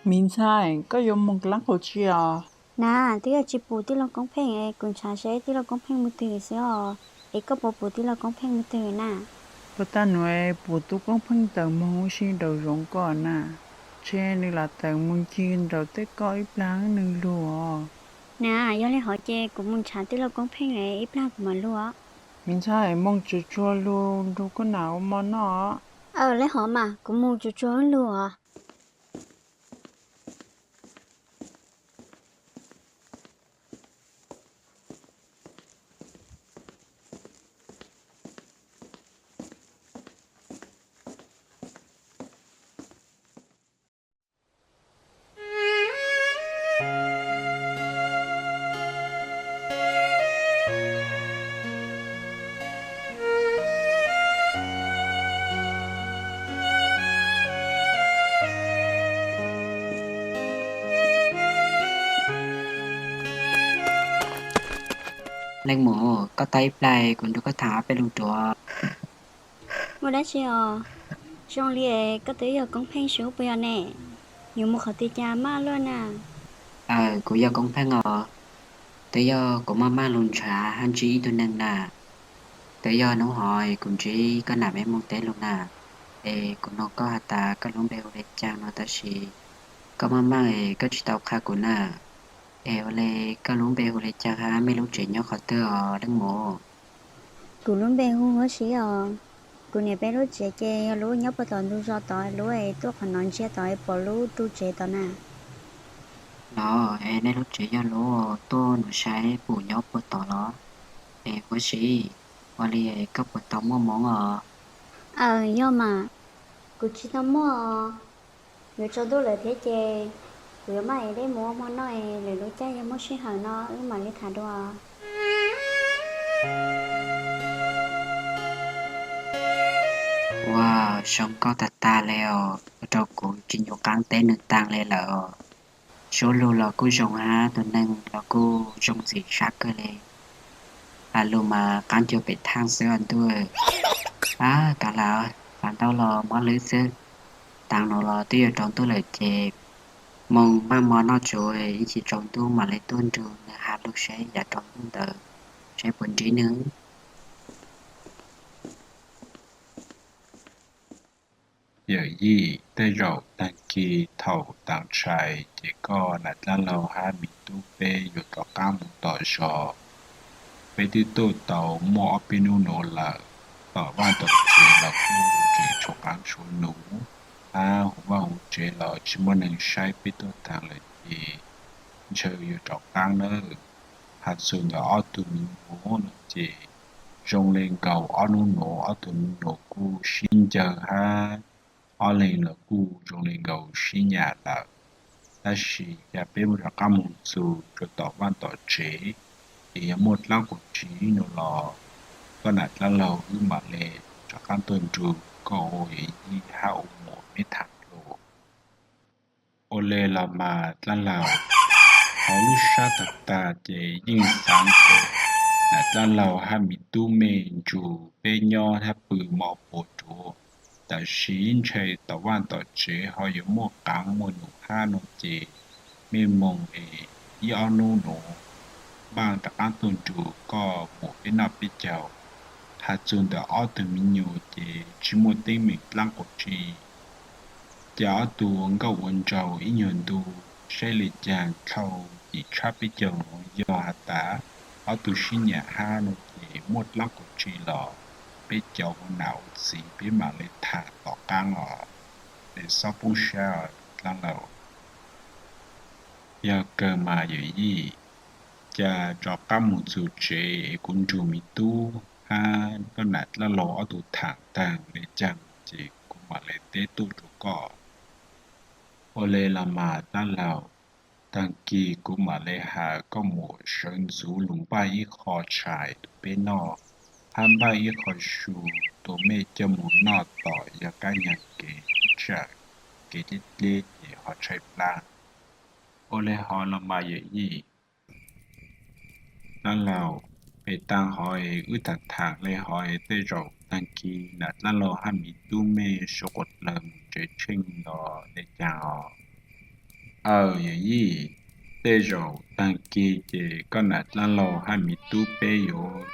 Miv ntxhais, koj yuav moog dlaab qaum tsi os? Na, twb yog tsi pum tij laug Koob Pheej es kuv ntshav seb tij laug Koob Pheej mus twg xwb os. Es koj puas pum tij laug Koob Pheej mus twg na? Puag ta nuav pum tub Koob Pheej tawm moog ua si nraum zoov ko na, ntshe nws lam tawm mus ncig nraum tej koj ib plag nwg lug os. Na, yog le hov ces kuv mus ntshav tij laug Koob Pheej es ib plag kuv mam lug os. Miv ntxhais, moog tsuag tsuag lug nrug koj nam ua mov noj. Aw, le hov mas kuv mus tsuag tsuag lug os. Leej muam, koj tau ib plag kuv nrug koj tham ob peb lug dua. Muaj dab tsi os? Zoo li koj twb yog Koob Pheej sub puas yog ne? Yuav mus qhov twg cas maj luaj na? Aw, kuv yog Koob Pheej os. Twb yog kuv maj maj lug ntshav hab ntsib ib tug neeg na. Twb yog nub hov kuv ntsib koj nam peb moog teb lug na. Es kuv nug koj has tas koj lub npe hu le caag no tab sis koj maj maj es koj tsi tau qha kuv na. Es ua le koj lub npe hu le caag hab mej lub tsev nyob qhov twg os leej muam? Kuv lub npe hu Huab Siv os. Kuv niam peb lub tsev ces yog lub nyob puag tom ntug zos tod, lub es tuaj qhov no ntsiag tod es pom lub ru tsev tod na. Los es nej lub tsev yog lub tuaj nuav saib pum nyob puag tod los? Es Huab Siv, ua li koj puas tau muaj hmoo os? Aw, yog mas, kuv tsi tau muaj os. Yuav tsaus ntuj lawm thiab ces kuv yuav maj es dej mus ua hmo noj es lwm lub caij yog muaj sij hawm no wb mam li tham dua. Ua, zoo nkauj tag tag le os, ua rau kuv tsis nyuam qaab teb nwg taag le lawm os. Suab lug los kuj zoo hab tus neeg los kuj zoo ntxim sab kawg le. Has lug mas qaab cuag pem thaaj xwb os ntuj. Ab, kav lawm, faam ntau los mob lwb xwb. Taag nuav los twb yuav tsaus ntuj lawm ces moog maj hmo noj tsuav ib chim tsaus ntuj mam le tuaj nrug nwg has lug seb yav tsaus ntuj ntawd seb puas ntsib nwg. Yawm yij, tej zaum taag kis thaum taag tshais ces koj nam dlaab laug hab miv tub peb yuav rov qaab mus tom zos. Peb twb tuaj tau muaj ob peb nub nuav lawm, tom vaaj tom tsev los kuj tseem tshuav qaab tshuav num, hab huv vaaj huv tsev los tsi muaj neeg saib peb tuaj taag lawm ces ntshe yuav rov qaab nawb. Has txug ntawm ob tug miv nyuas no ces zoo le nkaus ob nub nuav ob tug miv nyuas kuj sib ncawg hab ob leeg los kuj zoo le nkaus sib nyam lawm. Tab sis ca peb muab rov qaab moog txug rua tom vaaj tom tsev, es yog muaj dlaab quas tsi no los koj nam dlaab laug wb mam le rov qaab tuaj nrug koj ua yawm yij hab ua muam meb thaam dlua. Ua le los mas dlaab laug, hauv lub sab tag tag ces yeej xaav kom nam dlaab laug hab miv tub mej nrug peb nyob hab pw mov quas dua. Tab sis ntshe tom vaaj tom tsev ho yuav muaj qaav muaj num hab no ces mej moog es ib ob nub nuav npaaj rov qaab tuaj nrug koj muam peb noj peb caug. Has txug ntawm ob tug miv nyuas ces tsi muaj teeb meem dlaab quas tsi. Ca ob tug ua nkauj ua nraug ib nyuag ntu, saib le caag dlhau yim tshab peb caug nuav yog has tas ob tug sib nyam hab no ces muaj dlaab quas tsi los peb cov ua nam ua txiv peb mam le tham tom qaab os. Es xob poob sab dlaab laug. Yog kawg mas yawm yij, ca rov qaab moog txug tsev es kuv nrug miv tub hab koj nam dlaab laug ob tug thaam taag le caag ces kuv mam le teb tuaj rua koj. Ua le los mas dlaab laug, taag kis kuv mam le has koj muam sawv ntxuv lug npaaj ib qho tshais rua peb noj, hab npaaj ib qho su tua mej coj moog noj tom yog kab nyag kev, tsam kev dleb dleb ces ho tshaib plab. Ua le hov los mas yawm yij. Dlaab laug, pem taag hov es wb tham tham le hov es tej zaum taag kis nam dlaab laug hab miv tub mej suav quas dlawg mus tsev tsheej los le caag os. Aw, yawm yij, tej zaum tag kis ces koj nam dlaab laug hab miv tub peb yuav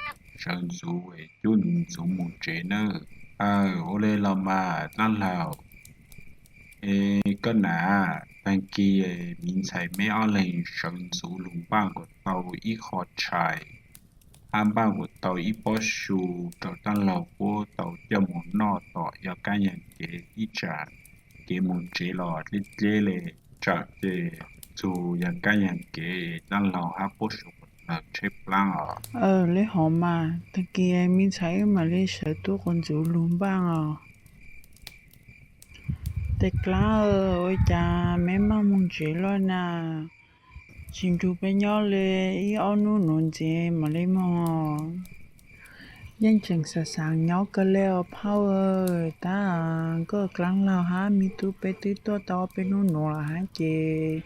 sawv ntxuv, cub ntxuv mus tsev nawb. Aw, ua le los mas dlaab laug. Es koj nam, tag kis miv ntxhais meb ob leeg sawv ntxuv lug npaaj kuas tau ib qho tshais, hab npaaj kuas tau ib pob su rau dlaab laug puab tau coj mus noj tom yog kab yaam kev, ib tsam kev mus tsev los dleb dleb le, tsam ces txug yog kab yaam kev dlaab laug hab puab suav quas dlawg tshaib plaab os. Aw, le hov mas, tag kis miv ntxhais wb mam le sawv tuab quas ntxuv lug npaaj os. Tes dlaab, ua cas meb maaj moog tsev lawm na? Tsis nrug peb nyob le ib ob nub nuav ntxiv mam le moog os. Yeej tseem xaav xaav nyob kawg le os phauj. Tab koj dlaab laug hab miv tub peb twb tuaj tau ob peb nub nuav lawm hab ces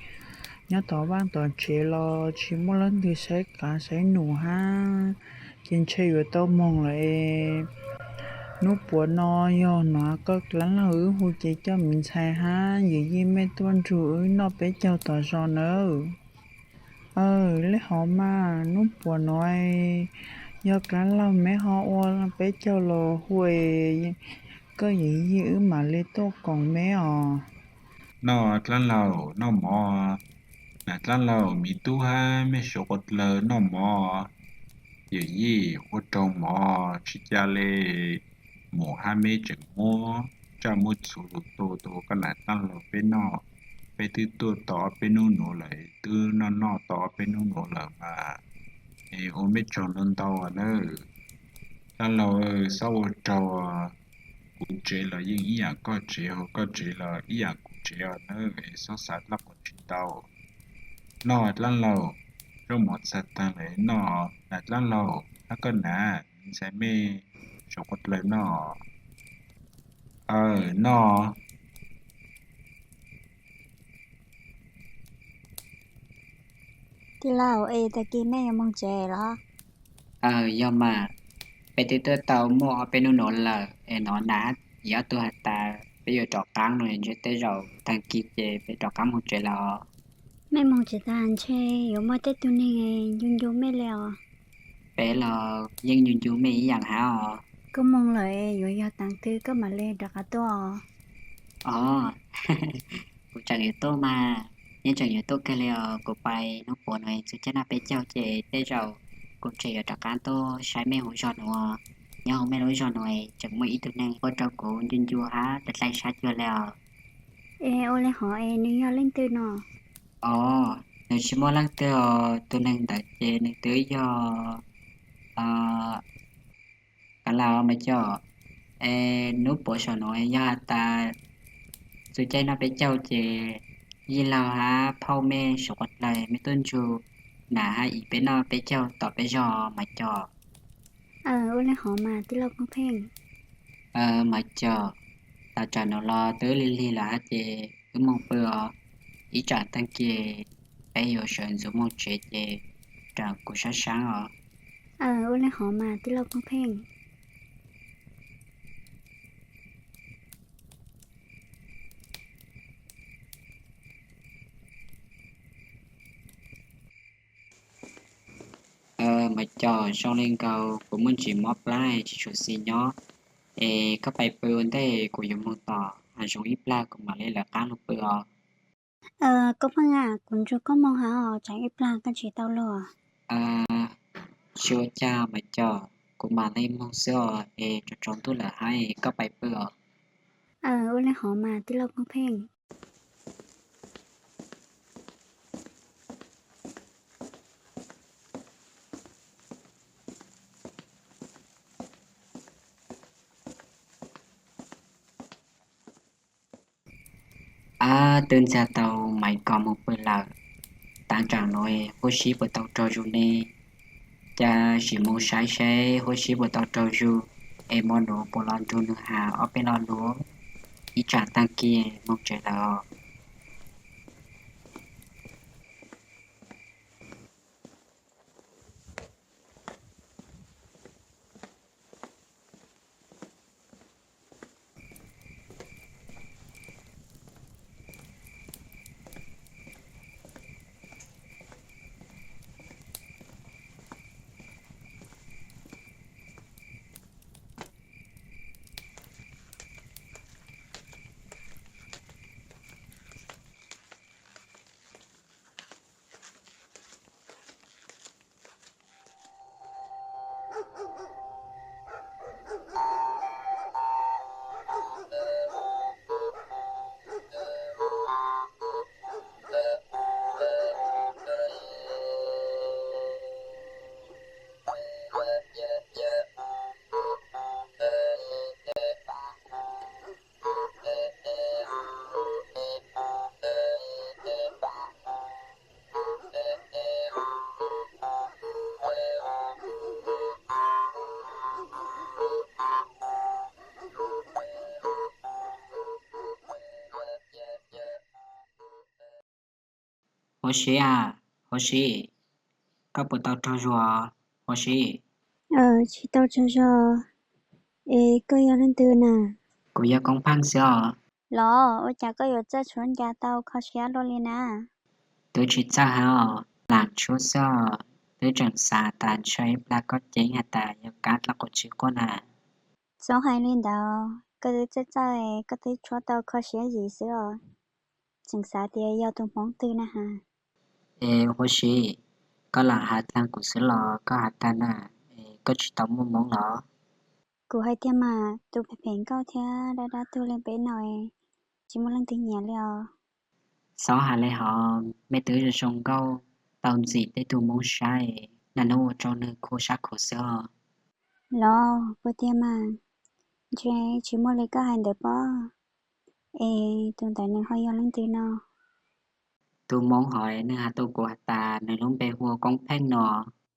nyob tom vaaj tom tsev los tsis muaj leej twg saib qav saib num hab, ces ntshe yuav tau moog lawm es. Nub puav no yog nuav koj dlaab laug wb hu ces coj miv ntxhais hab yawm yij mej tuaj nrug wb noj peb caug tom zos nawb. Aw, le hov mas, nub puav no yog dlaab laug meb ho ua peb caug los hu es koj yawm yij wb mam le tuaj koom meb os. Noj dlaab laug, noj mov. Nam dlaab laug, miv tub hab mej suav quas dlawg noj mov. Yawm yij, ua tsaug mov, tsis ca le, mus hab meb tseem muab tsaj muab txhu lug tua tua koj nam dlaab laug peb noj. Peb twb tuaj tau ob peb nub nuav lawm, twb noj noj tau ob peb nub nuav lawm mas, es ua mej tsaug ntau ntau nawb. Dlaab laug, xob ua tsaug, kuv tsev los yeej ib yaam koj tsev, koj tsev los ib yaam kuv tsev os nawb, es xob xav dlaab qhov tsis tau. Noj dlaab laug, zaub mov txag taag lawm noj. Nam dlaab laug, hab koj nam, miv ntxhais mej suav quas dlawg noj. Aw, noj. Tij laug, es tag kis mej yuav moog tsev los? Aw, yog mas, peb twb tuaj tau muaj ob peb nub nuav lawm es nov nam yog ob tug has tas peb yuav rov qaab no, ntshe tej zaum tag kis ces peb rov qaab moog tsev lawm os. Mej moog tsev tag ntshe yuav muaj tej tug neeg ncu ncu mej le os. Peb los yeej ncu ncu mej ib yaam hab os. Koj moog lawm es yuav yog taam twg koj mam le rov qab tuaj os. Os, kuv tseem yuav tuaj mas, yeej tseem yuav tuaj kawg le os. Kuv pais nub puav no txug caij noj peb caug ces tej zaum kuv tseem yuav rov qaab tuaj saib mej huv zog nuav. Nyob huv mej lub zog nuav tseem muaj ib tug neeg ua rau kuv ncu ncu hab dlaim dlaim sab cuag le os. Es ua le hov es nws yog leej twg no? Os, nws tsis muaj leej twg os, tus neeg ntawd ces nws twb yog Kav lam mas cov, es nub puav saum nuav yog has tas txug caij noj peb caug ces yij laug hab phauj mej suav quas dlawg mej tuaj nrug nam hab ib peb noj peb caug tom peb zog mas cov. Ua le hov mas tij laug Phooj Pheej. Mas cov, tas tsam nuav los twb lig lig lawm hab ces wb moog pw os. Ib tsam taag kis peb yuav sawv ntxuv moog tsev ces raws kuv sab saab os. Ua le hov mas tij laug Phooj Pheej. Mas cov, zoo le nkaus kuv muaj ntsis mob plab tsis tshua xis nyob, es koj pais pw ua ntej kuv yuav moog tom hav zoov ib plag kuv mam li lawv qaab lug pw os. Koj Pheej a, kuv nrug koj moog hab os, tsam ib plag koj tsis tau lug. Tsis ua cas mas cov, kuv mam li moog xwb os, es tsaus tsaus ntuj lawm hab koj pais pw os. Ua le hov mas tij laug Phooj Pheej. Ab, twb ntxias tau Maiv Kos moog pw lawm. Taag nrho nuav huab sib puas tau raug zug ne? Ca sim moog saib seb huab sib puas tau raug zug, es mo nuav puas los nrug nwg has ob peb lo lus. Ib tsam taag kis moog tsev lawm os. Huab Sib, Huab Sib, koj puas tau tsaug zog, Huab Sib? Tsis tau tsaug zog. Es koj yog leej twg na? Kuv yog Koob Pheej xwb os. Los ua cas koj yuav txawj tshuab ncas tau kho siab luaj li na? Twb tsis txawj hab os, lam tshuab xwb os. Twb tseem xav tas ntshe ib plag koj ceeb has tas yog kab dlaab quas tsib quaj na. Txhob hais li ntawd, koj twb txawj txawj, koj twb tshuab tau kho siab yim xwb os. Tseem xav tias yog tus hmoob twg na has. Es Huab Sib, koj lam has tag kuv xwb los koj has tag na, es koj tsis tau muaj hmoob los? Kuv hais tiag mas, tus phem phem nkauj thiab dab dab tuag li peb no, tsis muaj leej twg nyiam li os. Txhob hais li hos, mej twb zoo zoo nkauj tau ntxim tej tug hmoob saib, naj nub ua rau nwg khuv sab khuv xwb os. Los puas tiag mas, ntshe tsis muaj li koj hais ntawd pob. Es tus ntawd nws ho yog leej twg no? Tus hmoob hov, nws has tuaj kuv has tas nws lub npe hu ua Koob Pheej no.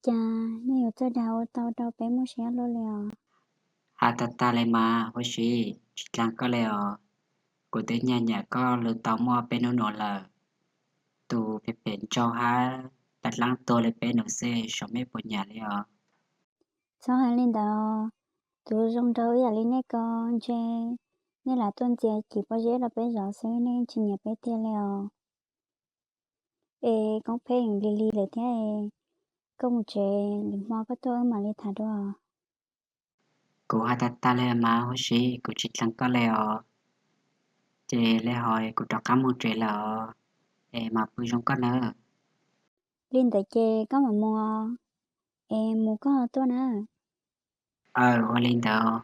Cas nej yuav txawj dag ua tau rau peb muaj siab luaj li os. Has tag tag li mas Huab Sib, tsis dlaag koj li os. Kuv twb nyag nyam koj lug tau muaj peb nub nuav lawm. Tus phem phem ntsau hab dlaab dlaab tuag li peb nuav xwb saum mej puas nyam li os. Txhob hais li ntawd, tus zoo nraug ib yam li nej ko ntshe nej lam tuaj ntxias cim pob zeb rau peb zov xwb, nej tsis nyiam peb tiag li os. Es Koob Pheej, lig lig lawm thiab, koj mus tsev, lwm hmo koj tuaj wb mam li tham dua. Kuv has tag tag li mas Huab Sib, kuv tsis dlaag koj li os. Ces li hov kuv rov qab mus tsev lawm os, es mam pw zoo koj nawb. Li ntawd ces koj mam mus, es mus koj ho tuaj na. Aw, ua li ntawd,